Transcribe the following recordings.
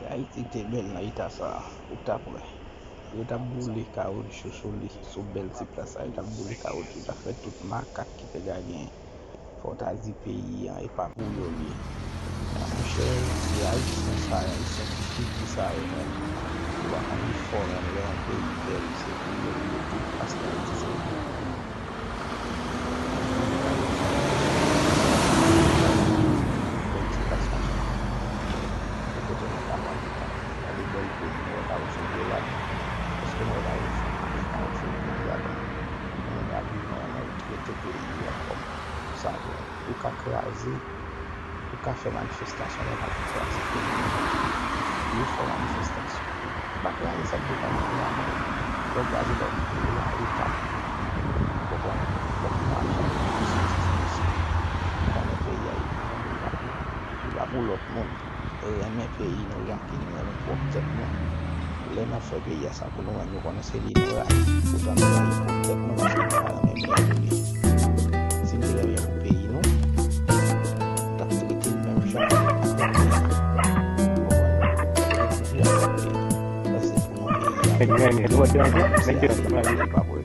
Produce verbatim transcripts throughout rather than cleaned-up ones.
Ayiti te bèl nan eta sa a, ou t ap wè. Yo t ap boule kawotchou sou li, sou bèl ti plas sa a, yo t ap boule kawotchou, yo t ap fè tout makak ki te ka genyen. Fò w ta di peyi an, e pa pou yo l ye. Monchè, se Ayisyen sa yo, Ayisyen ki figi sa yo menm. Ou pa konn li fò menm, lè yon peyi bèl, se pou yo l ye tou, paske Ayiti se pou yo. Bèl ti plas konsa. Yon kote nou ka pran ti tan. Gade bèl peyi nou, kawotchou boule la. Èske nou wè kawotchou? Kawotchou boule la. Nou menm, nou ap viv nan yon mond ki rete peyi an kòm sa yo. Ou ka kraze, ou ka fè manifestasyon, men pa kraze peyi an. Yo fè manifestasyon. Pa kraze sa k devan nou an, men lè w kraze lòt moun, yo la eta. Ou konprann? Fòk nou aji pou nou soti sou misyon. Konnen peyi a, li pa pou, li pa pou lòt moun. Renmen peyi nou jan ke nou renmen pwòp tèt nou. Lè n ap fè peyi a sa pou nou menm, nou konnen se li nou rayi. Poutan nou rayi pwòp tèt nou, paske nou pa renmen byen pou li. Si nou te renmen byen pou peyi nou, n t ap trete l menm jan ak lòt peyi. Ou konprann? N t ap trete l menm jan ak lòt peyi. Sa se pou nou peyi a. Nèg yo renmen, nou wè deranje, nèg yo renmen. Ayiti pa pou yo.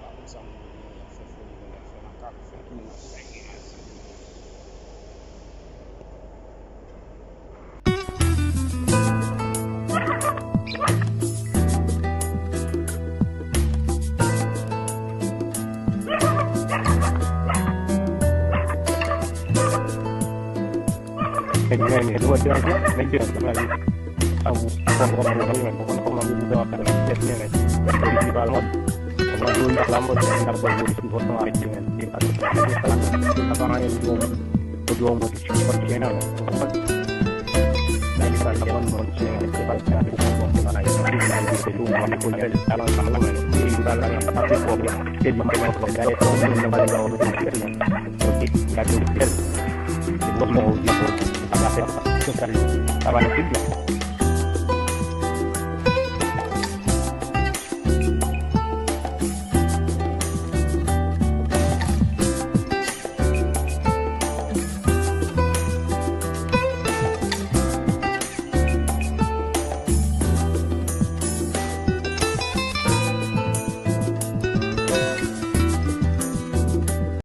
Pa konn sa moun yo gen, y ap fè foli vòlè, fè makak, fè kriminèl, fè gen asanm. Nèg renmen dwòl, nèg yo renmen. Sa ou konn kòman yo renmen, ou konn kòman yo renmen, pyès renmen. Politik pa lamòd. Kòman yo pa lamòd, nèg ap fè politik vòt nan Ayiti renmen. Se pa sa, se pa anyen yo di yon moun ki chanje kòd ki gen nan men. Ou konprann? Nèg sa nan bann moun ki renmen, se pa sa pou konprann nan Ayiti. Se tou moun ki fè talan sa nan men. Se li talan sa se pwòb la. Se li ki fè pwòb la. Gade kòman moun nan ba yo. Ok, gade ou fè. Se bon, bon, ou di, bon, sa va fè, sa va fè, sa va fè.